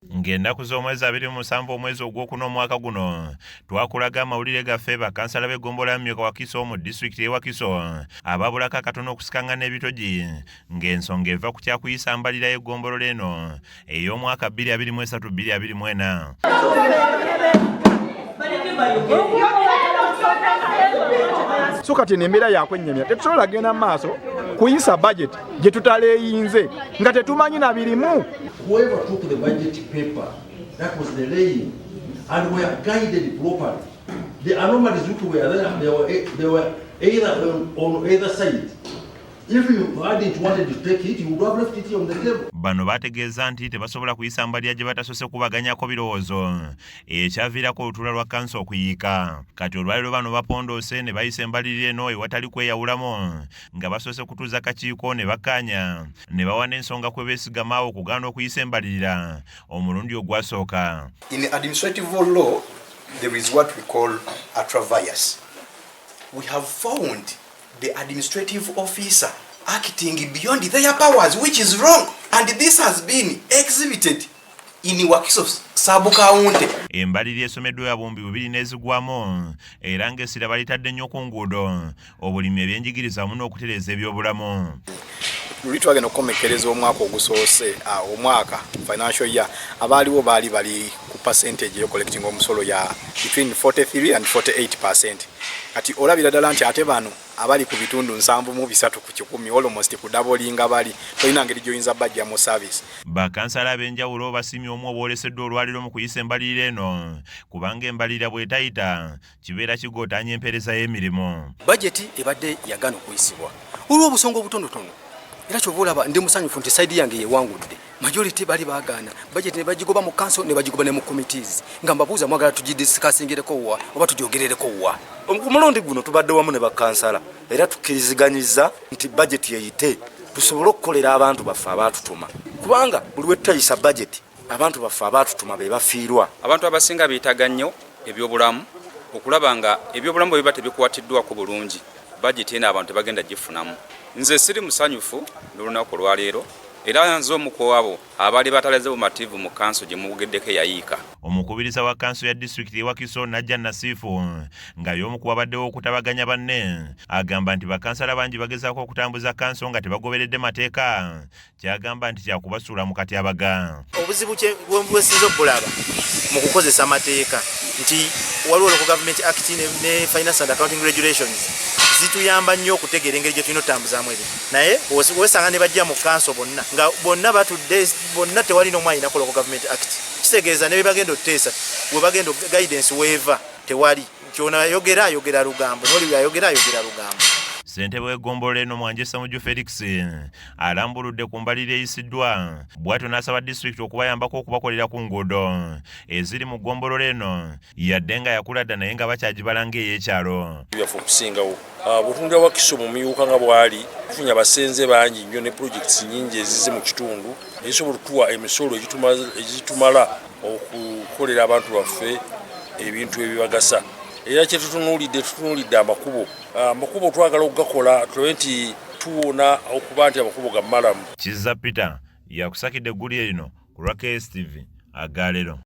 Ng'ennaku z'omwezi 27 omwezi ogwokuna omwaka guno twakulaga amawulire gaffe bakansala b'eggombolola Myuka Wakiso mu disitulikiti y'e Wakiso ababulako akatono okusikangana ebitogi ng'ensonga eva ku kyakuyisa mbalira y'eggombolola eno ey'omwaka 2023 2024. So kati eno embeera yakwennyamira, tetusobola genda mu maaso kuyisa budget gye tutaleeyinze nga tetumanyi na birimu. Whoever took the budget paper, that was the laying, and were guided properly. The anomalies which were there, they were either on either side. If you hadn't wanted to take it, you would have left it on the table. Bano bategeeza nti tebasobola kuyisa mbalira gye batasoose kubaganyako birowoozo, ekyaviirako olutuula lwa kanso okuyiika. Kati olwaliro bano bapondoose ne bayisa embalirira eno ewatali kweyawulamu, nga basoose kutuuza kakiiko ne bakkaanya ne bawa n'ensonga kwe beesigama okugaana okuyisa embalirira omulundi ogwasooka. In administrative law, there is what we call ultra vires. We have found the administrative officer acting beyond their powers, which is wrong. And this has been exhibited in Wakiso sub-county. Embalirira esomeddwa ya 2000 n'ezigwamu, era ng'essira balitadde nnyo ku nguudo, obulimi, ebyenjigiriza wamu n'okutereeza ebyobulamu. Luli twagenda okukomekkereza omwaka ogusoose, omwaka financial year, abaaliwo baali bali ku percentage eyocollecting omusolo ya between 43 and 48%. Kati olabira ddala nti ate bano abali ku bitundu 73%, almost kudoublinga, bali tolina ngeri gy'oyinza bajja mu service. Bakansala ab'enjawulo basiimye omu obwoleseddwa olwaliro mu kuyisa embalirira eno, kubanga embalirira bw'etayita kibeera kigootaanya empeereza y'emirimu. Bajeti ebadde yagaana okuyisibwa olw'obusonga obutonotono, era kyova olaba ndi musanyufu nti side yange yewangudde. Majority bali bagaana bajeti ne bagigoba mu council, ne bagigoba ne mu committees, nga mbabuuza, mwagala tugidiscusingireko wa oba tugyogerereko wa? Ku mulundi guno tubadde wamu ne bakansala era tukkiriziganyiza nti bajeti eyite, tusobole okukolera abantu baffe abaatutuma, kubanga buli we tutayisa bajeti, abantu baffe abaatutuma be bafiirwa. Abantu abasinga beetaaga nnyo ebyobulamu, okulaba nga ebyobulamu bwe biba tebikwatiddwako bulungi, bajeti eno abantu tebagenda gifunamu. Nze siri musanyufu n'olunaku olwaleero, era nze omu ku abo abaali batalaze bumativu mu kanso gye mubugeddeko eyayiika. Omukubiriza wa kanso ya disitulikiti y'e Wakiso, Najja Nasiifu, nga y'omu ku babaddewo okutabaganya banne, agamba nti bakansala bangi bagezaako okutambuza kanso nga tebagoberedde mateeka, kyagamba nti kyakubasuula mu katyabaga. Obuzibu bwesinza obulaba mu kukozesa amateeka nti waliwo Local Government Act ne Finance and Accounting Regulations, zituyamba nnyo okutegeera engeri gye tulina otambuzaamu ebintu, naye wesanga ne bajja mu kanso bonna nga bonna batudde bonna, tewali n'omu alinako Local Government Act. Kitegeeza ne bebagenda otuteesa, webagenda guidance weeva tewali, nti ono ayogera ayogera lugambo, noli ayogera ayogera lugambo. Ssentebe w'eggombolola eno, Mwanje Ssemujju Felix, alambuludde ku mbalirira eyisiddwa, bw'atyo n'asaba disitulikiti okubayambako okubakolera ku nguudo eziri mu ggombolola eno, yadde nga yakula dda naye nga bakyagibala ng'ey'ekyalo. Byaffe okusingawo bw'otunulira Wakiso mu myuka nga bwali tufunye abasenze bangi nnyo ne projects nyingi ezize mu kitundu ezisobola okutuwa emisolo egitumala okukolera abantu baffe ebintu ebibagasa. Era kyetutunuulidde, tutunuulidde amakubo. Amakubo twagala okugakola, tulabe nti tuwona okuba nti amakubo ga murram. Kizza Peter yakusakidde eggulire lino ku lwa KSTV agaalero.